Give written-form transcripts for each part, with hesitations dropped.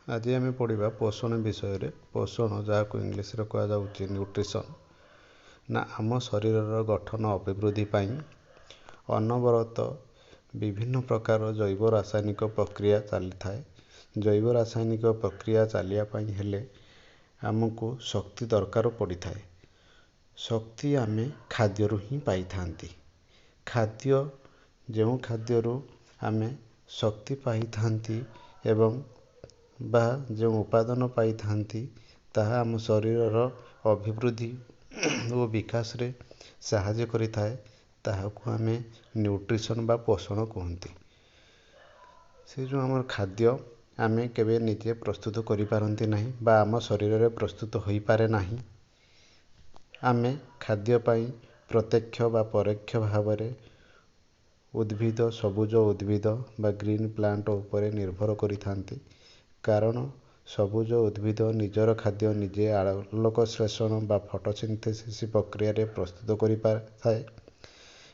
ଆଜି ଆମେ ପଢ଼ିବା ପୋଷଣ ବିଷୟରେ। ପୋଷଣ, ଯାହାକୁ ଇଂଲିଶରେ କୁହାଯାଉଛି ନ୍ୟୁଟ୍ରିସନ୍, ନା ଆମ ଶରୀରର ଗଠନ ଅଭିବୃଦ୍ଧି ପାଇଁ ଅନବରତ ବିଭିନ୍ନ ପ୍ରକାର ଜୈବ ରାସାୟନିକ ପ୍ରକ୍ରିୟା ଚାଲିଥାଏ। ଜୈବ ରାସାୟନିକ ପ୍ରକ୍ରିୟା ଚାଲିବା ପାଇଁ ହେଲେ ଆମକୁ ଶକ୍ତି ଦରକାର ପଡ଼ିଥାଏ। ଶକ୍ତି ଆମେ ଖାଦ୍ୟରୁ ହିଁ ପାଇଥାନ୍ତି। ଖାଦ୍ୟ, ଯେଉଁ ଖାଦ୍ୟରୁ ଆମେ ଶକ୍ତି ପାଇଥାନ୍ତି ଏବଂ ବା ଯେଉଁ ଉପାଦାନ ପାଇଥାନ୍ତି, ତାହା ଆମ ଶରୀରର ଅଭିବୃଦ୍ଧି ଓ ବିକାଶରେ ସାହାଯ୍ୟ କରିଥାଏ, ତାହାକୁ ଆମେ ନ୍ୟୁଟ୍ରିସନ୍ ବା ପୋଷଣ କୁହନ୍ତି। ସେ ଯେଉଁ ଆମର ଖାଦ୍ୟ ଆମେ କେବେ ନିଜେ ପ୍ରସ୍ତୁତ କରିପାରନ୍ତି ନାହିଁ ବା ଆମ ଶରୀରରେ ପ୍ରସ୍ତୁତ ହୋଇପାରେ ନାହିଁ। ଆମେ ଖାଦ୍ୟ ପାଇଁ ପ୍ରତ୍ୟକ୍ଷ ବା ପରୋକ୍ଷ ଭାବରେ ଉଦ୍ଭିଦ, ସବୁଜ ଉଦ୍ଭିଦ ବା ଗ୍ରୀନ୍ ପ୍ଲାଣ୍ଟ ଉପରେ ନିର୍ଭର କରିଥାନ୍ତି। କାରଣ ସବୁଜ ଉଦ୍ଭିଦ ନିଜର ଖାଦ୍ୟ ନିଜେ ଆଲୋକ ଶ୍ଳେଷଣ ବା ଫଟୋସିନ୍ଥେସିସ୍ ପ୍ରକ୍ରିୟାରେ ପ୍ରସ୍ତୁତ କରିପାରିଥାଏ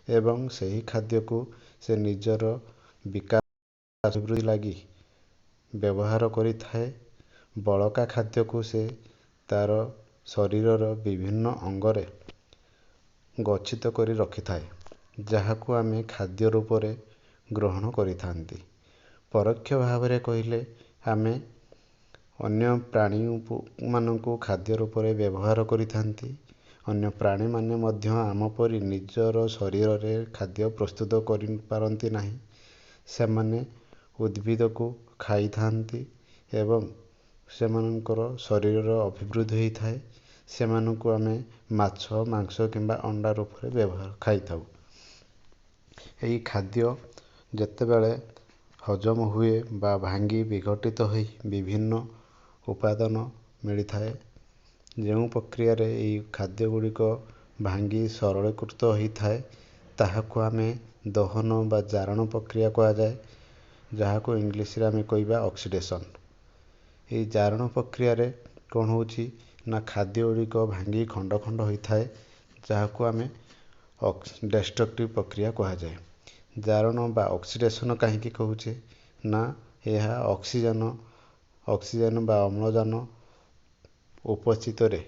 ଏବଂ ସେହି ଖାଦ୍ୟକୁ ସେ ନିଜର ବିକାଶ ଅଭିବୃଦ୍ଧି ଲାଗି ବ୍ୟବହାର କରିଥାଏ। ବଳକା ଖାଦ୍ୟକୁ ସେ ତାର ଶରୀରର ବିଭିନ୍ନ ଅଙ୍ଗରେ ଗଚ୍ଛିତ କରି ରଖିଥାଏ, ଯାହାକୁ ଆମେ ଖାଦ୍ୟ ରୂପରେ ଗ୍ରହଣ କରିଥାନ୍ତି। ପରୋକ୍ଷ ଭାବରେ କହିଲେ ଆମେ ଅନ୍ୟ ପ୍ରାଣୀମାନଙ୍କୁ ଖାଦ୍ୟ ରୂପରେ ବ୍ୟବହାର କରିଥାନ୍ତି। ଅନ୍ୟ ପ୍ରାଣୀମାନେ ମଧ୍ୟ ଆମ ପରି ନିଜର ଶରୀରରେ ଖାଦ୍ୟ ପ୍ରସ୍ତୁତ କରିପାରନ୍ତି ନାହିଁ। ସେମାନେ ଉଦ୍ଭିଦକୁ ଖାଇଥାନ୍ତି ଏବଂ ସେମାନଙ୍କର ଶରୀରର ଅଭିବୃଦ୍ଧି ହୋଇଥାଏ। ସେମାନଙ୍କୁ ଆମେ ମାଛ, ମାଂସ କିମ୍ବା ଅଣ୍ଡା ରୂପରେ ବ୍ୟବହାର ଖାଇଥାଉ। ଏହି ଖାଦ୍ୟ ଯେତେବେଳେ ହଜମ ହୁଏ ବା ଭାଙ୍ଗି ବିଘଟିତ ହୋଇ ବିଭିନ୍ନ ଉପାଦାନ ମିଳିଥାଏ, ଯେଉଁ ପ୍ରକ୍ରିୟାରେ ଏଇ ଖାଦ୍ୟ ଗୁଡ଼ିକ ଭାଙ୍ଗି ସରଳୀକୃତ ହୋଇଥାଏ, ତାହାକୁ ଆମେ ଦହନ ବା ଜାରଣ ପ୍ରକ୍ରିୟା କୁହାଯାଏ, ଯାହାକୁ ଇଂଲିଶରେ ଆମେ କହିବା ଅକ୍ସିଡେସନ୍। ଏଇ ଜାରଣ ପ୍ରକ୍ରିୟାରେ କ'ଣ ହେଉଛି ନା ଖାଦ୍ୟ ଗୁଡ଼ିକ ଭାଙ୍ଗି ଖଣ୍ଡ ଖଣ୍ଡ ହୋଇଥାଏ, ଯାହାକୁ ଆମେ ଡେଷ୍ଟ୍ରକ୍ଟିଭ୍ ପ୍ରକ୍ରିୟା କୁହାଯାଏ। ଜାରଣ ବା ଅକ୍ସିଡେସନ୍ କାହିଁକି କହୁଛେ ନା ଏହା ଅକ୍ସିଜେନ୍ ବା ଅମ୍ଳଜାନ ଉପସ୍ଥିତରେ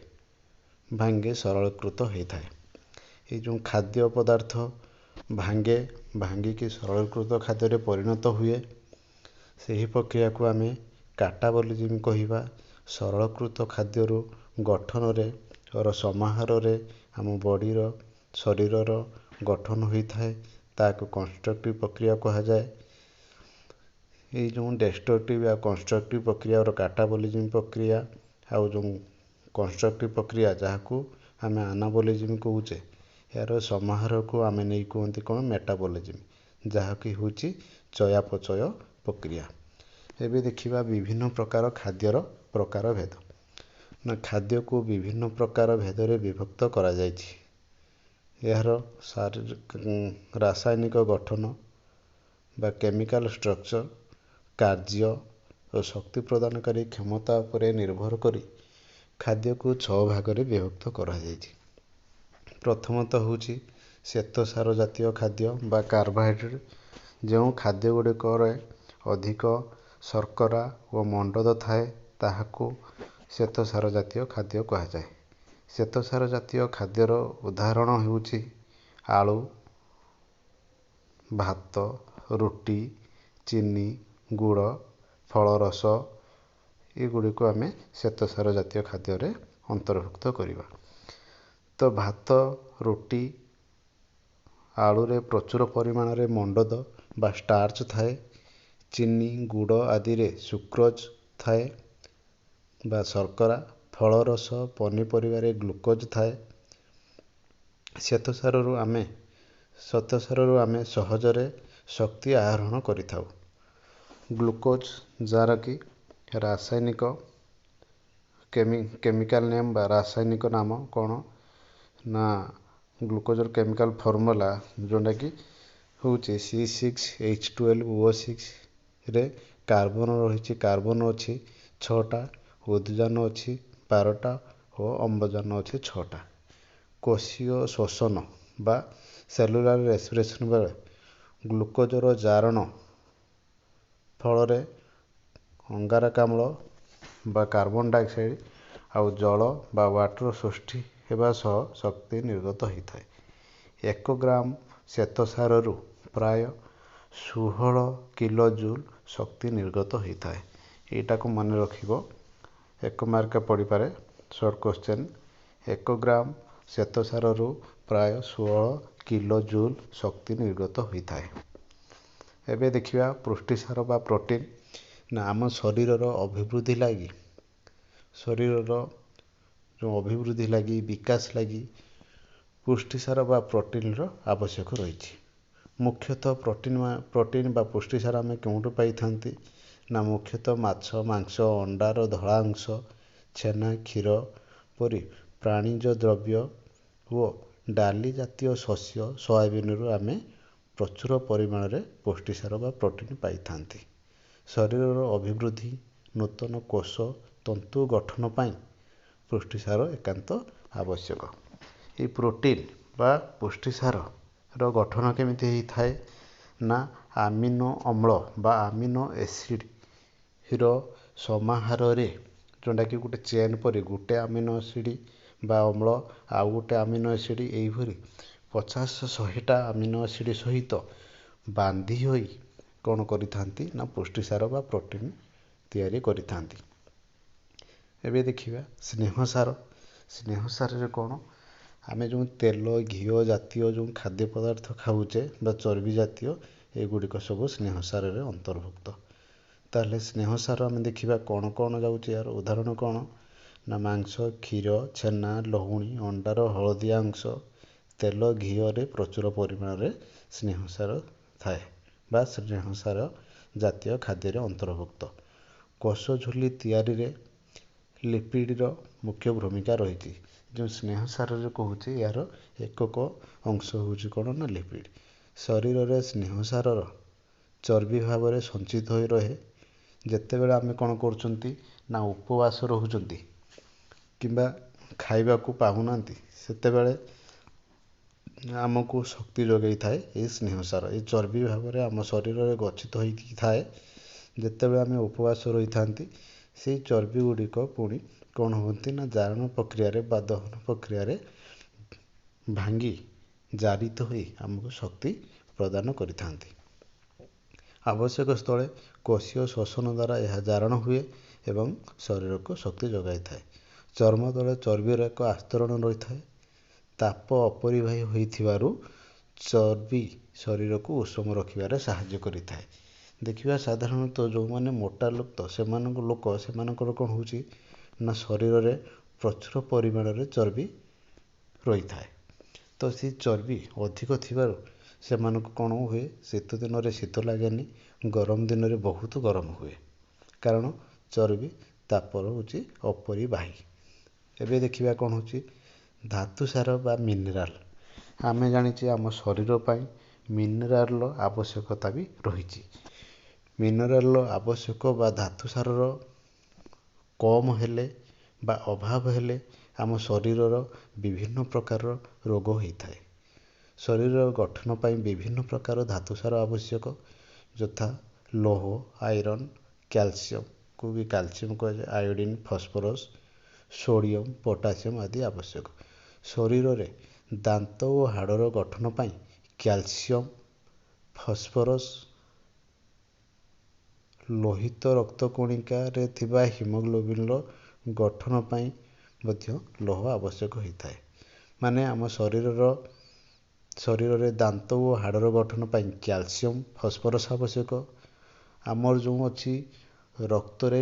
ଭାଙ୍ଗି ସରଳୀକୃତ ହୋଇଥାଏ। ଏଇ ଯେଉଁ ଖାଦ୍ୟ ପଦାର୍ଥ ଭାଙ୍ଗେ, ଭାଙ୍ଗିକି ସରଳୀକୃତ ଖାଦ୍ୟରେ ପରିଣତ ହୁଏ, ସେହି ପ୍ରକ୍ରିୟାକୁ ଆମେ କାଟାବଲିଜିମ୍ କହିବା। ସରଳୀକୃତ ଖାଦ୍ୟରୁ ଗଠନରେ ସମାହାରରେ ଆମ ବଡ଼ିର ଶରୀରର ଗଠନ ହୋଇଥାଏ, ତାହାକୁ କନଷ୍ଟ୍ରକ୍ଟିଭ୍ ପ୍ରକ୍ରିୟା କୁହାଯାଏ। ଏଇ ଯେଉଁ ଡେଷ୍ଟ୍ରକ୍ଟିଭ୍ ଆଉ କନଷ୍ଟ୍ରକ୍ଟିଭ୍ ପ୍ରକ୍ରିୟାର କାଟାବଲିଜିମ୍ ପ୍ରକ୍ରିୟା ଆଉ ଯେଉଁ କନଷ୍ଟ୍ରକ୍ଟିଭ୍ ପ୍ରକ୍ରିୟା, ଯାହାକୁ ଆମେ ଆନାବଲିଜିମ୍ କହୁଛେ, ଏହାର ସମାହାରକୁ ଆମେ ନେଇ କୁହନ୍ତି କ'ଣ? ମେଟାବଲିଜିମ୍, ଯାହାକି ହେଉଛି ଚୟାପଚୟ ପ୍ରକ୍ରିୟା। ଏବେ ଦେଖିବା ବିଭିନ୍ନ ପ୍ରକାର ଖାଦ୍ୟର ପ୍ରକାର ଭେଦ। ନା ଖାଦ୍ୟକୁ ବିଭିନ୍ନ ପ୍ରକାର ଭେଦରେ ବିଭକ୍ତ କରାଯାଇଛି। ଏହାର ରାସାୟନିକ ଗଠନ ବା କେମିକାଲ ଷ୍ଟ୍ରକ୍ଚର, କାର୍ଯ୍ୟ ଓ ଶକ୍ତି ପ୍ରଦାନକାରୀ କ୍ଷମତା ଉପରେ ନିର୍ଭର କରି ଖାଦ୍ୟକୁ ଛଅ ଭାଗରେ ବିଭକ୍ତ କରାଯାଇଛି। ପ୍ରଥମତଃ ହେଉଛି ଶ୍ୱେତସାର ଜାତୀୟ ଖାଦ୍ୟ ବା କାର୍ବୋହାଇଡ୍ରେଟ୍। ଯେଉଁ ଖାଦ୍ୟ ଗୁଡ଼ିକରେ ଅଧିକ ଶର୍କରା ଓ ମଣ୍ଡଦ ଥାଏ, ତାହାକୁ ଶ୍ୱେତସାର ଜାତୀୟ ଖାଦ୍ୟ କୁହାଯାଏ। ଶ୍ୱେତସାର ଜାତୀୟ ଖାଦ୍ୟର ଉଦାହରଣ ହେଉଛି ଆଳୁ, ଭାତ, ରୁଟି, ଚିନି, ଗୁଡ଼, ଫଳରସ। ଏଗୁଡ଼ିକୁ ଆମେ ଶ୍ୱେତସାର ଜାତୀୟ ଖାଦ୍ୟରେ ଅନ୍ତର୍ଭୁକ୍ତ କରିବା। ତ ଭାତ, ରୁଟି, ଆଳୁରେ ପ୍ରଚୁର ପରିମାଣରେ ମଣ୍ଡଦ ବା ଷ୍ଟାର୍ଚ ଥାଏ। ଚିନି, ଗୁଡ଼ ଆଦିରେ ସୁକ୍ରୋଜ୍ ଥାଏ ବା ଶର୍କରା। ଫଳରସ, ପନିପରିବାରେ ଗ୍ଲୁକୋଜ୍ ଥାଏ। ଶ୍ୱେତସାରରୁ ଆମେ ସହଜରେ ଶକ୍ତି ଆହରଣ କରିଥାଉ। ଗ୍ଲୁକୋଜ୍, ଯାହାର କି ରାସାୟନିକ କେମିକାଲ ନେମ୍ ବା ରାସାୟନିକ ନାମ କ'ଣ ନା ଗ୍ଲୁକୋଜର କେମିକାଲ ଫର୍ମୁଲା ଯେଉଁଟାକି ହେଉଛି C6H12O6ରେ କାର୍ବନ ରହିଛି, କାର୍ବନ ଅଛି 6ଟା, ଉଦଜାନ ଅଛି 12ଟା ଓ ଅମ୍ଳଜାନ ଅଛି 6ଟା। କୋଷୀୟ ଶ୍ୱସନ ବା ସେଲୁଲାର ରେସ୍ପିରେସନ୍ ବେଳେ ଗ୍ଲୁକୋଜର ଜାରଣ ଫଳରେ ଅଙ୍ଗାରକାମ୍ଳ ବା କାର୍ବନ ଡାଇଅକ୍ସାଇଡ଼ ଆଉ ଜଳ ବା ୱାଟର ସୃଷ୍ଟି ହେବା ସହ ଶକ୍ତି ନିର୍ଗତ ହୋଇଥାଏ। 1 ଗ୍ରାମ ଶ୍ୱେତସାରରୁ ପ୍ରାୟ 16 କିଲୋ ଜୁଲ୍ ଶକ୍ତି ନିର୍ଗତ ହୋଇଥାଏ। ଏଇଟାକୁ ମନେ ରଖିବ, 1 ମାର୍କ ପଡ଼ିପାରେ, ସର୍ଟ କ୍ୱେଶ୍ଚେନ୍। 1 ଗ୍ରାମ ଶ୍ୱେତସାରରୁ ପ୍ରାୟ 16 କିଲୋ ଜୁଲ୍ ଶକ୍ତି ନିର୍ଗତ ହୋଇଥାଏ। ଏବେ ଦେଖିବା ପୃଷ୍ଟିସାର ବା ପ୍ରୋଟିନ୍। ନା, ଆମ ଶରୀରର ଅଭିବୃଦ୍ଧି ଲାଗି, ଶରୀରର ଯେଉଁ ଅଭିବୃଦ୍ଧି ଲାଗି, ବିକାଶ ଲାଗି ପୁଷ୍ଟିସାର ବା ପ୍ରୋଟିନ୍ର ଆବଶ୍ୟକ ରହିଛି। ମୁଖ୍ୟତଃ ପ୍ରୋଟିନ୍ ବା ପୁଷ୍ଟିସାର ଆମେ କେଉଁଠୁ ପାଇଥାନ୍ତି? ନା, ମୁଖ୍ୟତଃ ମାଛ, ମାଂସ, ଅଣ୍ଡାର ଧଳା ଅଂଶ, ଛେନା, କ୍ଷୀର ପରି ପ୍ରାଣିଜ ଦ୍ରବ୍ୟ ଓ ଡାଲି ଜାତୀୟ ଶସ୍ୟ, ସୋୟାବିନ୍ରୁ ଆମେ ପ୍ରଚୁର ପରିମାଣରେ ପୁଷ୍ଟିସାର ବା ପ୍ରୋଟିନ୍ ପାଇଥାନ୍ତି। ଶରୀରର ଅଭିବୃଦ୍ଧି, ନୂତନ କୋଷ ତନ୍ତୁ ଗଠନ ପାଇଁ ପୁଷ୍ଟିସାର ଏକାନ୍ତ ଆବଶ୍ୟକ। ଏଇ ପ୍ରୋଟିନ୍ ବା ପୁଷ୍ଟିସାରର ଗଠନ କେମିତି ହେଇଥାଏ? ନା, ଆମିନୋ ଅମ୍ଳ ବା ଆମିନୋ ଏସିଡ଼ର ସମାହାରରେ, ଯେଉଁଟାକି ଗୋଟେ ଚେନ୍ ପରି, ଗୋଟେ ଆମିନୋ ଏସିଡ଼ ବା ଅମ୍ଳ ଆଉ ଗୋଟେ ଆମିନୋ ଏସିଡ଼, ଏଇଭଳି 50 100ଟା ଆମିନୋ ଏସିଡ଼ ସହିତ ବାନ୍ଧି ହୋଇ କ'ଣ କରିଥାନ୍ତି? ନା, ପୁଷ୍ଟିସାର ବା ପ୍ରୋଟିନ୍ ତିଆରି କରିଥାନ୍ତି। ଏବେ ଦେଖିବା ସ୍ନେହସାର। ସ୍ନେହସାରରେ କ'ଣ? ଆମେ ଯେଉଁ ତେଲ, ଘିଅ ଜାତୀୟ ଯେଉଁ ଖାଦ୍ୟ ପଦାର୍ଥ ଖାଉଛେ ବା ଚର୍ବି ଜାତୀୟ, ଏଗୁଡ଼ିକ ସବୁ ସ୍ନେହସାରରେ ଅନ୍ତର୍ଭୁକ୍ତ। ତାହେଲେ ସ୍ନେହସାର ଆମେ ଦେଖିବା କ'ଣ କ'ଣ ଯାଉଛି, ଏହାର ଉଦାହରଣ କ'ଣ? ନା, ମାଂସ, କ୍ଷୀର, ଛେନା, ଲହୁଣୀ, ଅଣ୍ଡାର ହଳଦିଆ ଅଂଶ, ତେଲ, ଘିଅରେ ପ୍ରଚୁର ପରିମାଣରେ ସ୍ନେହସାର ଥାଏ ବା ସ୍ନେହସାର ଜାତୀୟ ଖାଦ୍ୟରେ ଅନ୍ତର୍ଭୁକ୍ତ। କୋଷ ଝିଲ୍ଲି ତିଆରିରେ ଲିପିଡ଼ର ମୁଖ୍ୟ ଭୂମିକା ରହିଛି। ଯେଉଁ ସ୍ନେହସାରରେ କହୁଛି, ଏହାର ଏକକ ଅଂଶ ହେଉଛି କ'ଣ? ନା, ଲିପିଡ଼। ଶରୀରରେ ସ୍ନେହସାରର ଚର୍ବି ଭାବରେ ସଞ୍ଚିତ ହୋଇ ରହେ। ଯେତେବେଳେ ଆମେ କ'ଣ କରୁଛନ୍ତି? ନା, ଉପବାସ ରହୁଛନ୍ତି କିମ୍ବା ଖାଇବାକୁ ପାଉନାହାନ୍ତି, ସେତେବେଳେ ଆମକୁ ଶକ୍ତି ଯୋଗାଇଥାଏ ଏଇ ସ୍ନେହସାର। ଏ ଚର୍ବି ଭାବରେ ଆମ ଶରୀରରେ ଗଚ୍ଛିତ ହୋଇକି ଥାଏ। ଯେତେବେଳେ ଆମେ ଉପବାସ ରହିଥାନ୍ତି, ସେଇ ଚର୍ବି ଗୁଡ଼ିକ ପୁଣି କ'ଣ ହୁଅନ୍ତି? ନା, ଜାରଣ ପ୍ରକ୍ରିୟାରେ ବା ଦହନ ପ୍ରକ୍ରିୟାରେ ଭାଙ୍ଗି ଜାରିତ ହୋଇ ଆମକୁ ଶକ୍ତି ପ୍ରଦାନ କରିଥାନ୍ତି। ଆବଶ୍ୟକ ସ୍ଥଳେ କୋଷୀୟ ଶ୍ୱସନ ଦ୍ୱାରା ଏହା ଜାରଣ ହୁଏ ଏବଂ ଶରୀରକୁ ଶକ୍ତି ଯୋଗାଇଥାଏ। ଚର୍ମ ତଳେ ଚର୍ବିର ଏକ ଆସ୍ତରଣ ରହିଥାଏ। ତାପ ଅପରିବାହୀ ହୋଇଥିବାରୁ ଚର୍ବି ଶରୀରକୁ ଉଷୁମ ରଖିବାରେ ସାହାଯ୍ୟ କରିଥାଏ। ଦେଖିବା, ସାଧାରଣତଃ ଯେଉଁମାନେ ମୋଟା ଲୋକ, ସେମାନଙ୍କ ଲୋକ ସେମାନଙ୍କର କ'ଣ ହେଉଛି? ନା, ଶରୀରରେ ପ୍ରଚୁର ପରିମାଣରେ ଚର୍ବି ରହିଥାଏ। ତ ସେଇ ଚର୍ବି ଅଧିକ ଥିବାରୁ ସେମାନଙ୍କୁ କ'ଣ ହୁଏ? ଶୀତ ଦିନରେ ଶୀତ ଲାଗେନି, ଗରମ ଦିନରେ ବହୁତ ଗରମ ହୁଏ। କାରଣ ଚର୍ବି ତାପର ହେଉଛି ଅପରିବାହୀ। ଏବେ ଦେଖିବା କ'ଣ ହେଉଛି ଧାତୁସାର ବା ମିନେରାଲ। ଆମେ ଜାଣିଛେ, ଆମ ଶରୀର ପାଇଁ ମିନେରାଲର ଆବଶ୍ୟକତା ବି ରହିଛି। ମିନେରାଲର ଆବଶ୍ୟକ ବା ଧାତୁସାରର କମ୍ ହେଲେ ବା ଅଭାବ ହେଲେ ଆମ ଶରୀରର ବିଭିନ୍ନ ପ୍ରକାରର ରୋଗ ହୋଇଥାଏ। ଶରୀରର ଗଠନ ପାଇଁ ବିଭିନ୍ନ ପ୍ରକାର ଧାତୁସାର ଆବଶ୍ୟକ, ଯଥା ଲୌହ, ଆଇରନ୍, କ୍ୟାଲସିୟମକୁ ବି କାଲସିୟମ କୁହାଯାଏ, ଆୟୋଡ଼ିନ୍, ଫସ୍ଫରସ୍, ସୋଡ଼ିୟମ, ପୋଟାସିୟମ ଆଦି ଆବଶ୍ୟକ। ଶରୀରରେ ଦାନ୍ତ ଓ ହାଡ଼ର ଗଠନ ପାଇଁ କ୍ୟାଲସିୟମ, ଫସ୍ଫରସ୍, ଲୋହିତ ରକ୍ତ କଣିକାରେ ଥିବା ହିମୋଗ୍ଲୋବିନ୍ର ଗଠନ ପାଇଁ ମଧ୍ୟ ଲୌହ ଆବଶ୍ୟକ ହୋଇଥାଏ। ମାନେ ଆମ ଶରୀରରେ ଦାନ୍ତ ଓ ହାଡ଼ର ଗଠନ ପାଇଁ କ୍ୟାଲସିୟମ, ଫସ୍ଫରସ୍ ଆବଶ୍ୟକ। ଆମର ଯେଉଁ ଅଛି ରକ୍ତରେ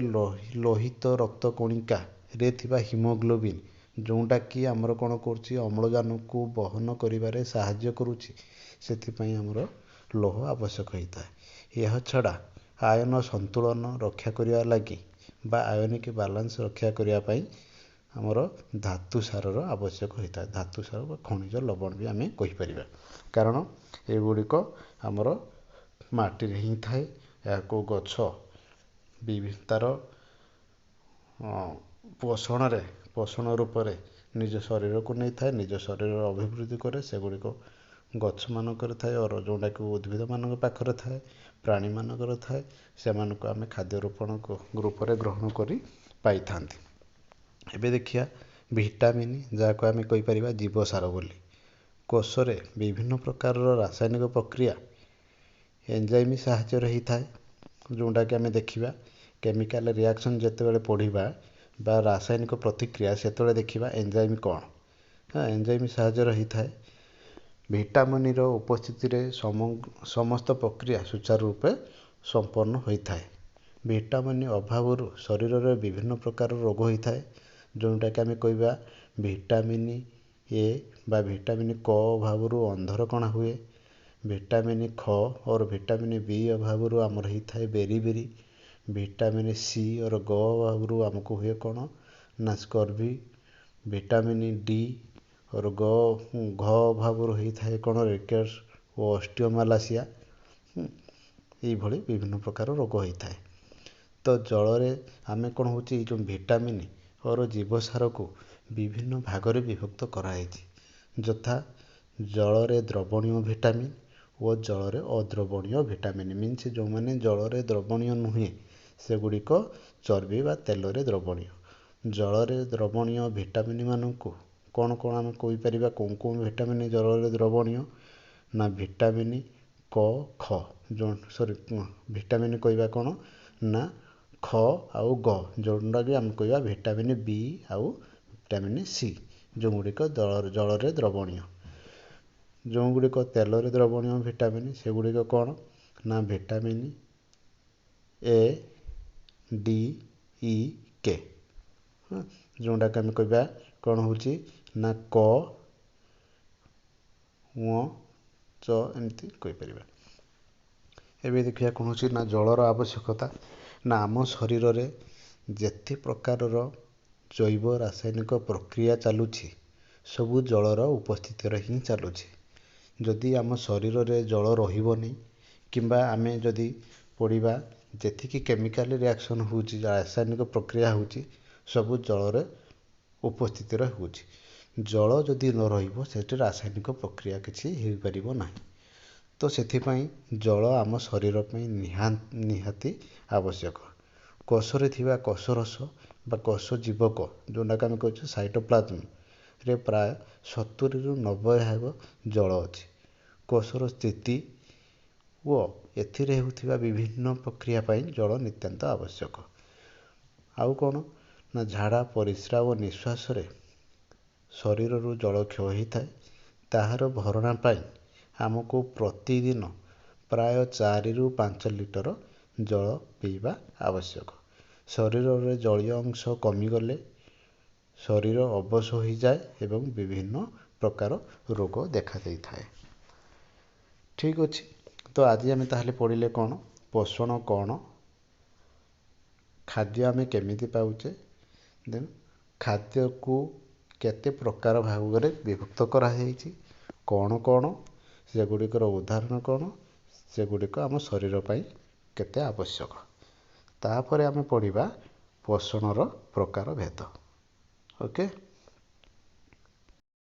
ଲୋହିତ ରକ୍ତ କଣିକାରେ ଥିବା ହିମୋଗ୍ଲୋବିନ୍, ଯେଉଁଟାକି ଆମର କ'ଣ କରୁଛି? ଅମ୍ଳଜାନକୁ ବହନ କରିବାରେ ସାହାଯ୍ୟ କରୁଛି, ସେଥିପାଇଁ ଆମର ଲୌହ ଆବଶ୍ୟକ ହୋଇଥାଏ। ଏହା ଛଡ଼ା ଆୟନ ସନ୍ତୁଳନ ରକ୍ଷା କରିବା ଲାଗି ବା ଆୟନିକ ବାଲାନ୍ସ ରକ୍ଷା କରିବା ପାଇଁ ଆମର ଧାତୁ ସାରର ଆବଶ୍ୟକ ହୋଇଥାଏ। ଧାତୁ ସାର ବା ଖଣିଜ ଲବଣ ବି ଆମେ କହିପାରିବା, କାରଣ ଏଗୁଡ଼ିକ ଆମର ମାଟିରେ ହିଁ ଥାଏ। ଏହାକୁ ଗଛ ତା'ର ପୋଷଣରେ, ପୋଷଣ ରୂପରେ ନିଜ ଶରୀରକୁ ନେଇଥାଏ, ନିଜ ଶରୀରର ଅଭିବୃଦ୍ଧି କରେ। ସେଗୁଡ଼ିକ ଗଛମାନଙ୍କରେ ଥାଏ, ଯେଉଁଟାକି ଉଦ୍ଭିଦମାନଙ୍କ ପାଖରେ ଥାଏ। ପ୍ରାଣୀମାନଙ୍କର ଥାଏ, ସେମାନଙ୍କୁ ଆମେ ଖାଦ୍ୟ ରୋପଣ ରୂପରେ ଗ୍ରହଣ କରି ପାଇଥାନ୍ତି। ଏବେ ଦେଖିବା ଭିଟାମିନ୍, ଯାହାକୁ ଆମେ କହିପାରିବା ଜୀବସାର ବୋଲି। କୋଷରେ ବିଭିନ୍ନ ପ୍ରକାରର ରାସାୟନିକ ପ୍ରକ୍ରିୟା ଏନ୍ଜାଇମ୍ ସାହାଯ୍ୟରେ ହେଇଥାଏ, ଯେଉଁଟାକି ଆମେ ଦେଖିବା କେମିକାଲ ରିଆକ୍ସନ୍ ଯେତେବେଳେ ପଢ଼ିବା ବା ରାସାୟନିକ ପ୍ରତିକ୍ରିୟା, ସେତେବେଳେ ଦେଖିବା ଏନ୍ଜାଇମ୍ କ'ଣ। ହଁ, ଏନ୍ଜାଇମ୍ ସାହାଯ୍ୟରେ ହେଇଥାଏ। ଭିଟାମିନ୍ର ଉପସ୍ଥିତିରେ ସମସ୍ତ ପ୍ରକ୍ରିୟା ସୁଚାରୁ ରୂପେ ସମ୍ପନ୍ନ ହୋଇଥାଏ। ଭିଟାମିନ୍ ଅଭାବରୁ ଶରୀରରେ ବିଭିନ୍ନ ପ୍ରକାର ରୋଗ ହୋଇଥାଏ, ଯେଉଁଟାକି ଆମେ କହିବା ଭିଟାମିନ୍ ଏ ବା ଭିଟାମିନ୍ କ ଅଭାବରୁ ଅନ୍ଧରକଣା ହୁଏ। ଭିଟାମିନ୍ ଖ ଅର୍ ଭିଟାମିନ୍ ବି ଅଭାବରୁ ଆମର ହେଇଥାଏ ବେରି ବେରି। ଭିଟାମିନ୍ ସି ଅର୍ ଗ ଅଭାବରୁ ଆମକୁ ହୁଏ କ'ଣ ନା ସ୍କର୍ଭି। ଭିଟାମିନ୍ ଡି ଅର୍ ଗ ଘ ଅଭାବରୁ ହେଇଥାଏ କ'ଣ? ରିକେଟ୍ସ ଓ ଅଷ୍ଟିଓମାଲାସିଆ। ଏଇଭଳି ବିଭିନ୍ନ ପ୍ରକାର ରୋଗ ହେଇଥାଏ। ତ ଜଳରେ ଆମେ କ'ଣ ହେଉଛି, ଏଇ ଯେଉଁ ଭିଟାମିନ୍ ଅର ଜୀବସାରକୁ ବିଭିନ୍ନ ଭାଗରେ ବିଭକ୍ତ କରାଯାଇଛି, ଯଥା ଜଳରେ ଦ୍ରବଣୀୟ ଭିଟାମିନ୍ ଓ ଜଳରେ ଅଦ୍ରବଣୀୟ ଭିଟାମିନ୍। ମିନ୍ସ ଯେଉଁମାନେ ଜଳରେ ଦ୍ରବଣୀୟ ନୁହେଁ, ସେଗୁଡ଼ିକ ଚର୍ବି ବା ତେଲରେ ଦ୍ରବଣୀୟ। ଜଳରେ ଦ୍ରବଣୀୟ ଭିଟାମିନ୍ ମାନଙ୍କୁ କ'ଣ କ'ଣ ଆମେ କହିପାରିବା? କେଉଁ କେଉଁ ଭିଟାମିନ୍ ଜଳରେ ଦ୍ରବଣୀୟ ନା ଭିଟାମିନ୍ କ ଖ, ଯେଉଁ ସରି ଭିଟାମିନ୍ କହିବା କ'ଣ ନା ଖ ଆଉ ଗ, ଯେଉଁଟାକି ଆମେ କହିବା ଭିଟାମିନ୍ ବି ଆଉ ଭିଟାମିନ୍ ସି, ଯେଉଁଗୁଡ଼ିକ ଜଳରେ ଦ୍ରବଣୀୟ। ଯେଉଁଗୁଡ଼ିକ ତେଲରେ ଦ୍ରବଣୀୟ ଭିଟାମିନ୍, ସେଗୁଡ଼ିକ କ'ଣ ନା ଭିଟାମିନ୍ ଏ, ଡି, ଇ, କେ, ଯେଉଁଟାକି ଆମେ କହିବା କ'ଣ ହେଉଛି ନା କ, ଙ, ଚ, ଏମିତି କହିପାରିବା। ଏବେ ଦେଖିବା କ'ଣ ହେଉଛି ନା ଜଳର ଆବଶ୍ୟକତା। ନା ଆମ ଶରୀରରେ ଯେତେ ପ୍ରକାରର ଜୈବ ରାସାୟନିକ ପ୍ରକ୍ରିୟା ଚାଲୁଛି, ସବୁ ଜଳର ଉପସ୍ଥିତିରେ ହିଁ ଚାଲୁଛି। ଯଦି ଆମ ଶରୀରରେ ଜଳ ରହିବନି, କିମ୍ବା ଆମେ ଯଦି ପଢ଼ିବା, ଯେତିକି କେମିକାଲ ରିଆକ୍ସନ୍ ହେଉଛି, ରାସାୟନିକ ପ୍ରକ୍ରିୟା ହେଉଛି, ସବୁ ଜଳରେ ଉପସ୍ଥିତିରେ ହେଉଛି। ଜଳ ଯଦି ନ ରହିବ, ସେଠି ରାସାୟନିକ ପ୍ରକ୍ରିୟା କିଛି ହେଇପାରିବ ନାହିଁ। ତ ସେଥିପାଇଁ ଜଳ ଆମ ଶରୀର ପାଇଁ ନିହାତି ଆବଶ୍ୟକ। କୋଷରେ ଥିବା କୋଷରସ ବା କୋଷ ଜୀବକ, ଯେଉଁଟାକୁ ଆମେ କହୁଛୁ ସାଇଟୋପ୍ଲାଜମରେ ପ୍ରାୟ 70ରୁ 90 ଭାଗ ଜଳ ଅଛି। କୋଷର ସ୍ଥିତି ଓ ଏଥିରେ ହେଉଥିବା ବିଭିନ୍ନ ପ୍ରକ୍ରିୟା ପାଇଁ ଜଳ ନିତ୍ୟାନ୍ତ ଆବଶ୍ୟକ। ଆଉ କ'ଣ ନା ଝାଡ଼ା, ପରିସ୍ରା ଓ ନିଶ୍ୱାସରେ ଶରୀରରୁ ଜଳ କ୍ଷୟ ହୋଇଥାଏ। ତାହାର ଭରଣା ପାଇଁ ଆମକୁ ପ୍ରତିଦିନ ପ୍ରାୟ 4ରୁ 5 ଲିଟର ଜଳ ପିଇବା ଆବଶ୍ୟକ। ଶରୀରରେ ଜଳୀୟ ଅଂଶ କମିଗଲେ ଶରୀର ଅବଶ ହୋଇଯାଏ ଏବଂ ବିଭିନ୍ନ ପ୍ରକାର ରୋଗ ଦେଖାଦେଇଥାଏ। ଠିକ୍ ଅଛି, ତ ଆଜି ଆମେ ତାହେଲେ ପଢ଼ିଲେ କ'ଣ? ପୋଷଣ କ'ଣ, ଖାଦ୍ୟ ଆମେ କେମିତି ପାଉଛେ, ଦେନ୍ ଖାଦ୍ୟକୁ କେତେ ପ୍ରକାର ଭାଗରେ ବିଭକ୍ତ କରାଯାଇଛି, କ'ଣ କ'ଣ, ସେଗୁଡ଼ିକର ଉଦାହରଣ କ'ଣ, ସେଗୁଡ଼ିକ ଆମ ଶରୀର ପାଇଁ କେତେ ଆବଶ୍ୟକ। ତାପରେ ଆମେ ପଢ଼ିବା ପୋଷଣର ପ୍ରକାର ଭେଦ। ଓକେ।